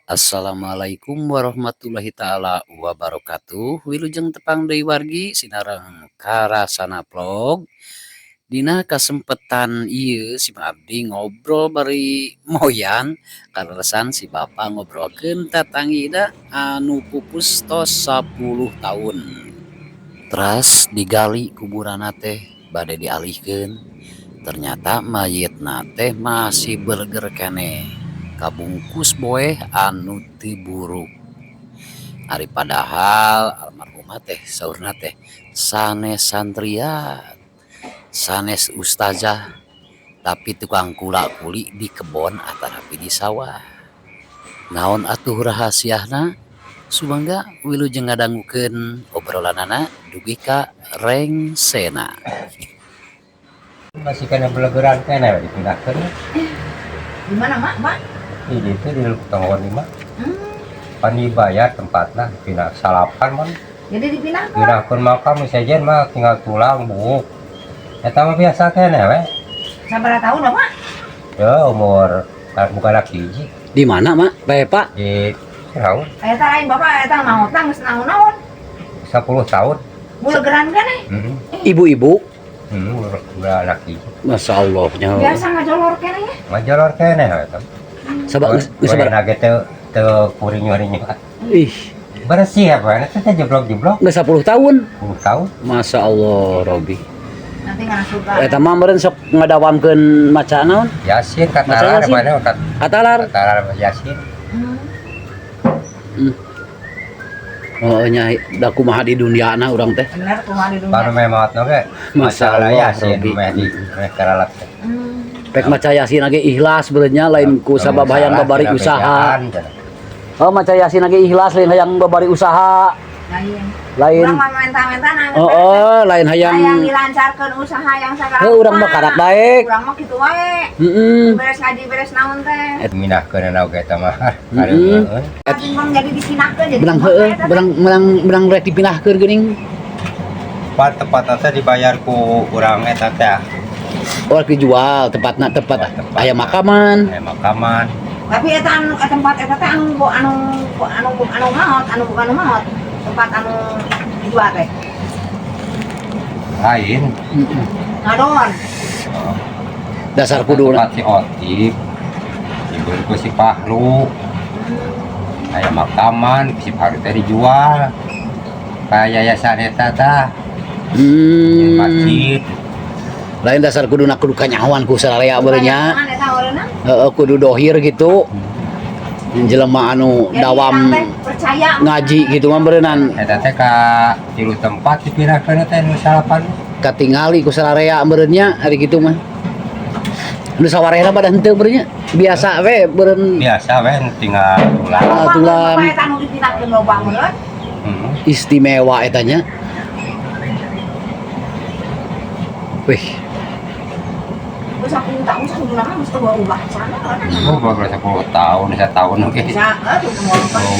Assalamualaikum warahmatullahi taala wabarakatuh. Wilujeng tepang deui wargi sinareng Karasana Vlog. Dina kasempetan ieu si abdi ngobrol bari moyan kaleresan si bapa ngobrolkeun tatangina anu pupus tos 10 tahun. Teras digali kuburanna teh bade dialihkeun. Ternyata mayitna teh masih beleger keneh. Kabungkus boeh anu teu buruk. Ari padahal almarhumah teh saurna teh sanes santriat, sanes ustazah, tapi tukang kula-kuli di kebon atanapi di sawah. Naon atuh rahasiana? Sumangga wilujeng ngadangukeun obrolanana dugi ka rengsena. Masih kena belegeran kena dipindahkan. Di mana, Mak? Pak? Di itu di Tonggon 5. Pan dibayar tempatnya pindah salapan man. Jadi dipindahkan. Pindahkeun makam sejen mah tinggal tulang buuk. Eta mah biasa keneh we. Sabaraha tahun dah, Pak? Ya umur bukan anak hiji. Di mana, Mak? Bapak? Di tahun. Eta lain Bapak eta maot geus naon-naon. 10 tahun. Bulegeran keneh. Ibu-ibu. Udah anak hiji. Masya Allah. Biasa ngajolor keneh ya. Ngajolor keneh eta. Sabab geus sabaraha? Ge teu teu kuring-kuring. Ih, bersih apa eta teh jeblok-jeblok. Geus 10 tahun. 10 tahun. Masya Allah, Robi. Nanti ngarasuka. Eta mah meureun sok ngadawamkeun maca naon? Yasin katalar mana katalar. Katalar Yasin. Oh nya da kumaha di duniana urang teh. Bener kumaha di dunia. Baru meh maot oge. Masya Allah Yasin Robi. Meh di meh karalat. Pek maca Yasin lagi ikhlas beurnya lain ku sabab hayang babari usaha. Oh maca Yasin lagi ikhlas lain hayang babari usaha. Lain. Lain. Urang mah menta-menta Oh, oh lain hayang hayang dilancarkeun usaha yang sagala. Heuh urang mah karak daek. Urang mah kitu wae. Heeh. Beres ngaji beres naon teh. Minahkeun oge eta mah. Heeh. Bang jadi dipindahkeun jadi. Benang heueuh, benang benang benang rek dipindahkeun geuning. Pan tempatna teh dibayar ku urang eta teh. Oh dijual tempatna tempat aya makaman. Aya makaman. Tapi eta anu tempat eta teh anu anu anu anu maot, anu bukan maot. Tempat anu dijual teh. Lain. Ngadon. Dasar kudu tempat si Otip. Dibeli ku si Pahlu. Aya makaman, si Pahlu teh dijual. Ka yayasan eta tah. Masjid. Lain dasar kudu nak kudu kanyahoan ku sararea beureun nya. Heeh kudu dohir gitu. Jelema anu dawam percaya ngaji gitu mah beureunan. Eta teh ka tilu tempat dipindahkeun teh nu salapan. Katingali ku sararea beureun nya ari kitu mah. Nu sawarehna pada henteu beureun nya. Biasa we beureun. Biasa we tinggal tulang. Tulang. Eta nu dipindahkeun loba meureun. Istimewa eta nya. Wih. 10 tahun sakudu mah geus ubah sana. Oh, baru 10 tahun, 1 tahun oke. Bisa, atuh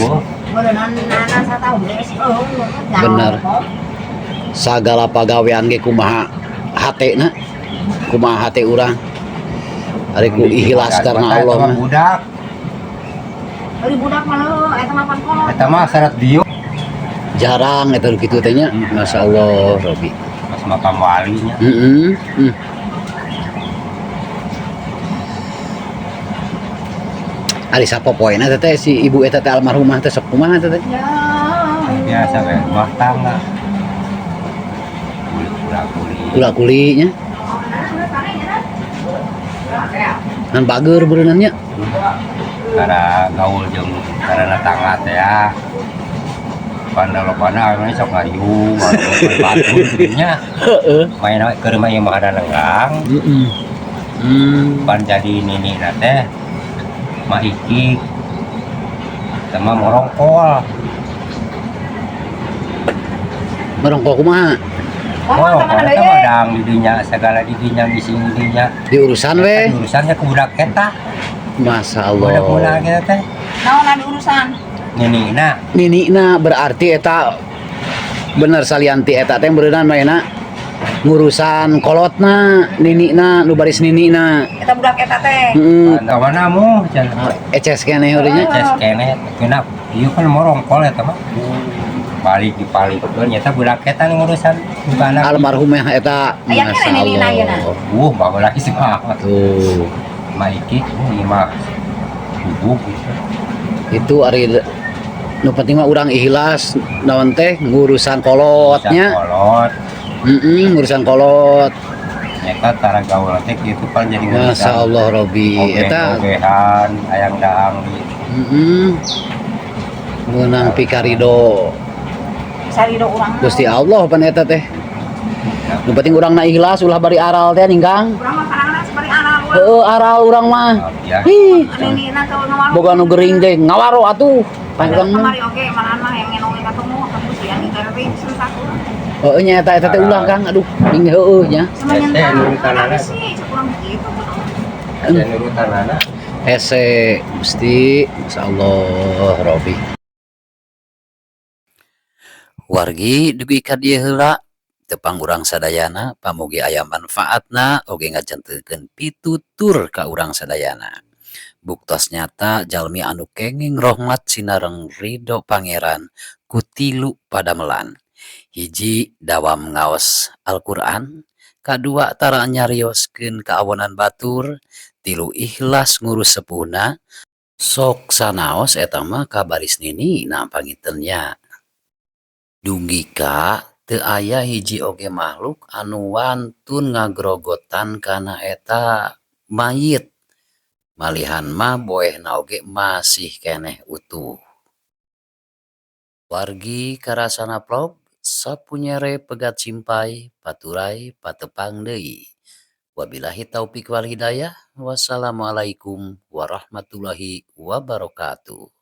Oh. Meureunana satahun geus eueuh. Bener. Sagala pagawean ge kumaha hatena? Kumaha hate urang? Ari ku ikhlas karena Allah mah. Budak. Ari budak mah leuh eta mah pan kolot. Eta mah syarat bio. Jarang eta nu kitu teh nya. Masya Allah, Robi. Pas makam walinya. Heeh. Ari sapopoena teh si ibu eta teh almarhumah teh sok kumaha teh? Ya. Biasa we rumah tangga. Kuli-kuli. Kula-kuli nya. Ngan bager beureunan nya. Karena gaul jeung karena tangga teh ya. Pandalopana anu sok ngariung, batu nya. Heeh. Main keur mah ieu mah ada nenggang. Heeh. Pan jadi nini na teh mah iki sama morongkol. Morongkol kumaha? Morongkol eta mah dang di dinya segala di dinya ngisi di dinya. Di urusan we. Di urusannya ke budak eta. Masya Allah. Budak-budak eta teh. Naon anu urusan? Ninina. Ninina berarti eta bener salianti eta teh beureunan maena. Ngurusan kolotna, ninikna, nu baris ninikna. Eta budak eta teh. Heeh. Ka mana mu cenah. Eces keneh urangnya. Eces keneh kenap ieu kan morongkol eta mah. Balik dipalikeun nyata budak eta nu ngurusan bukan anak. Almarhum eta. Aya Masya keneh ninina ayeuna. Allah. Baheula sih mah. Tuh. Ma iki ieu mah gubuk gitu. Itu ari nu penting mah urang ikhlas naon teh ngurusan kolotnya. Kolot. Heeh, ngurusan kolot. Nyata tara gaul teh kitu pan jadi ngurusan. Masya Allah Robi. Eta Ogehan hayang daang gitu. heeh. Meunang pikarido Sarido urang. Gusti Allah pan eta teh. Nu penting urang na ikhlas ulah bari aral teh ningkang. Urang mah kadang-kadang seperti aral urang. Heeh, aral urang mah. Ya. Ih, Ninina teu ngawaro. boga nu gering teh ngawaro atuh. Pan urang mah. Kamari oge malahan mah yang ngenongin ketemu ketemu sih yang diterapin sentak urang. Heeh nya eta eta teh ulah Kang. Aduh, ning heueuh nya. Semenyentak. Nurutanana. Apa sih kurang gitu. Ada nurutanana. Hese Gusti, masyaallah Robi. Wargi dugi ka dieu heula tepang urang sadayana, pamugi aya manfaatna oge ngajantenkeun pitutur ka urang sadayana. Buktos nyata jalmi anu kenging rohmat sinareng ridho Pangeran ku tilu padamelan. Hiji, dawam ngaos Al-Qur'an, kadua tara nyarioskeun kaawonan batur, tilu ikhlas ngurus sepuhna. Sok sanaos eta mah ka baris nini na panginten nya. Dugi ka teu aya hiji oge makhluk anu wantun ngagrogotan kana eta mayit. Malihan mah boehna oge masih keneh utuh. Wargi karasana vlog sapunyere pegat simpay paturay patepang deui. Wabillahi taufik wal hidayah. Wassalamualaikum warahmatullahi wabarakatuh.